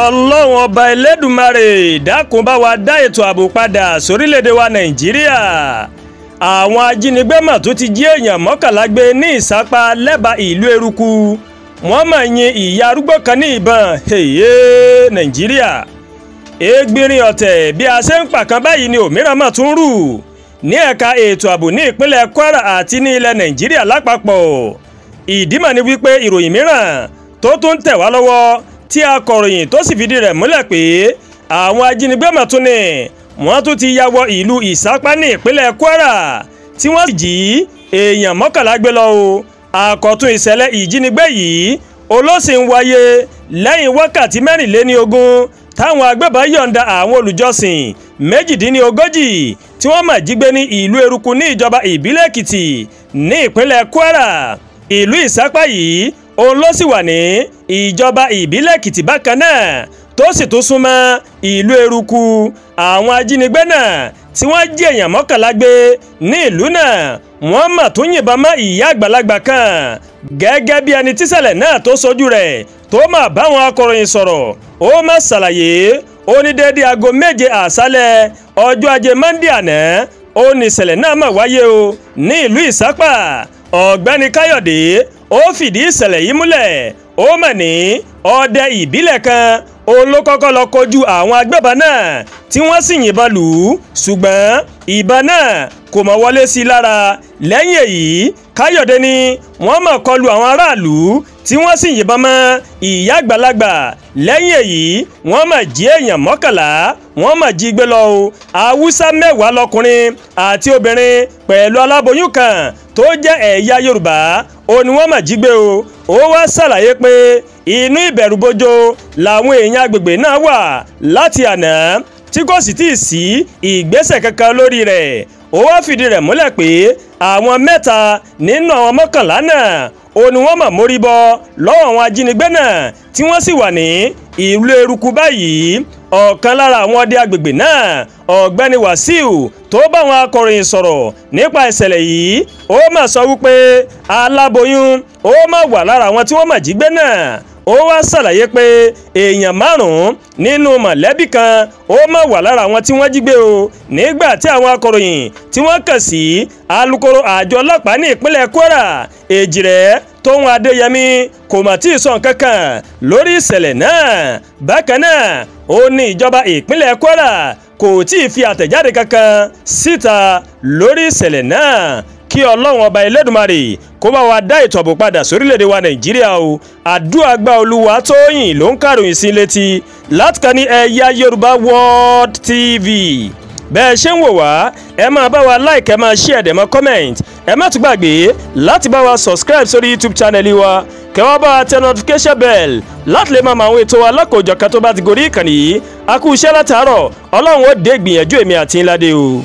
Ọlọ́run ọba Ẹlẹ́dùmarè dákun bá wa dá ètò ààbò padà sórílẹ̀-èdè wa Nàìjíríà. Àwọn ajínigbé mà tún ti jí èèyàn 11 gbé ní Ìsápá lẹ́bàá ìlú Eruku. Wọ́n mà yin ìyá arúgbó kan ní ìbọn. Èyí Nàìjíríà. Ẹgbìnrin ọ̀tẹ̀ bí a ṣe ń pàkan báyìí ni òmíràn mà tún rù ní ẹ̀ka ètò ààbò ní ìpínlẹ̀ Kwara àti ní ilẹ̀ Nàìjíríà lápapọ̀. Ìdí mà ni wípé ìròyìn mìíràn tó tún tẹ̀ wá lọ́wọ́ tí akọ̀ròyìn tó sì fìdí rẹ̀ múlẹ̀ pé àwọn ajínigbé mà tún ni wọ́n tún ti ya wọ ìlú Ìsápá ní ìpínlẹ̀ Kwara tí wọ́n sì jí èèyàn 11 gbé lọ o. Àkọ́tún ìṣẹ̀lẹ̀ ìjínigbé yìí olóṣì ń wáyé lẹ́yìn wákàtí 24 táwọn agbébọn yọ̀ǹda àwọn olùjọ́sìn 38 tí wọ́n mà jí gbé ní ìlú Eruku ní ìjọba ìbílẹ̀ Èkìtì ní ìpínlẹ̀ Kwara. Ìlú Ìsápá yìí òun ló sì wà ní ìjọba ìbílẹ̀ Èkìtì bákan náà tó sì tún súnmọ́ ìlú Eruku. Àwọn ajínigbé náà tí wọ́n jí èèyàn 11 gbé ní ìlú náà wọ́n mà tún yìnbọn mọ́ ìyá àgbàlagbà kan. Gẹ́gẹ́ bí ẹni tíṣẹ̀lẹ̀ náà tó sojú rẹ̀ tó mà báwọn akọ̀ròyìn sọ̀rọ̀, ó mà ṣàlàyé ó ní déédéé aago 7 àṣálẹ́ ọjọ́ ajé Monday àná ó ní ìṣẹ̀lẹ̀ náà mà wáyé o ní ìlú Ìsápá. Ọ̀gbẹ́ni Káyọ̀dé ó fìdí ìṣẹ̀lẹ̀ yìí múlẹ̀. Ó mà ní ọdẹ ìbílẹ̀ kan olókọ́kọ́ lọ kojú àwọn agbébọn náà tí wọ́n sì yìnbọn lù ú, ṣùgbọ́n ìbọn náà kò mọ̀ wọlé sí i lára. Lẹ́yìn èyí Káyọ̀dé ni wọ́n mọ̀ kọlu àwọn aráàlú tí wọ́n sì yìnbọn mọ́ ìyá àgbàlagbà. Lẹ́yìn èyí wọ́n mọ̀ jí èèyàn 11 wọ́n mọ̀ jí gbé lọ o. Haúsá 10 lọkùnrin àti obìnrin pẹ̀lú aláboyún kan tó jẹ́ ẹ̀yà Yorùbá ó ní wọ́n mọ̀ jí gbé o. Ó wá ṣàlàyé pé inú ìbẹ̀rùbojo làwọn èèyàn agbègbè náà wà láti àná tí kò sì tíì sí ìgbésẹ̀ kankan lórí rẹ̀. Ó wá fìdí rẹ̀ múlẹ̀ pé àwọn 3 nínú àwọn 11 náà ó ní wọ́n mọ̀ mórí bọ́ lọ́wọ́ àwọn ajínigbé náà tí wọ́n sì wà ní ìlú Eruku báyìí. Ọ̀kan lára àwọn ọdẹ agbègbè náà ọ̀gbẹ́ni Wàsíù tó bá àwọn akọ̀ròyìn sọ̀rọ̀ nípa ìṣẹ̀lẹ̀ yìí ó mà sọ wípé aláboyún ó mà wà lára àwọn tí wọ́n mà jí gbé náà. Ó wá ṣàlàyé pé èèyàn 5 nínú mọ̀lẹ́bí kan ó mà wà lára àwọn tí wọ́n jí gbé o. Nígbà tí àwọn akọ̀ròyìn tí wọ́n kàn sí alukoro àjọ ọlọ́pàá ní ìpínlẹ̀ Kwara Èjìrẹ́ Tóun Adéyẹmí kò mà tí ì sọ nǹkan kan lórí ìṣẹ̀lẹ̀ náà. Bákan náà ó ní ìjọba ìpínlẹ̀ Kwara kò tí ì fi àtẹ̀jáde kankan síta lórí ìṣẹ̀lẹ̀ náà. Kí Ọlọ́run ọba Ẹlẹ́dùmarè kó bá wa dá ètò ààbò padà sórílẹ̀-èdè wa Nàìjíríà o. Àdúrà gba Olúwatóyìn ló ń kàròyìn sí létí láti kàn ní Ẹ̀yà Yorùbá World TV. Bẹ́ẹ̀ ṣe ń wò wá, ẹ máa bá wa like, ẹ máa share, dẹ̀ máa comment. Ẹ má tún gbàgbé láti bá wa subscribe sórí YouTube channel wa, kẹ́ wá bá wa tẹ notification bell láti lè máa mọ àwọn ètò wa lọ́kọ̀ọ́jọ̀kan tó bá ti gorí ìkànnì yìí. A kú iṣẹ́ látàárọ̀, Ọlọ́run ó dé ìgbìyànjú èmi àti ńlá dé o.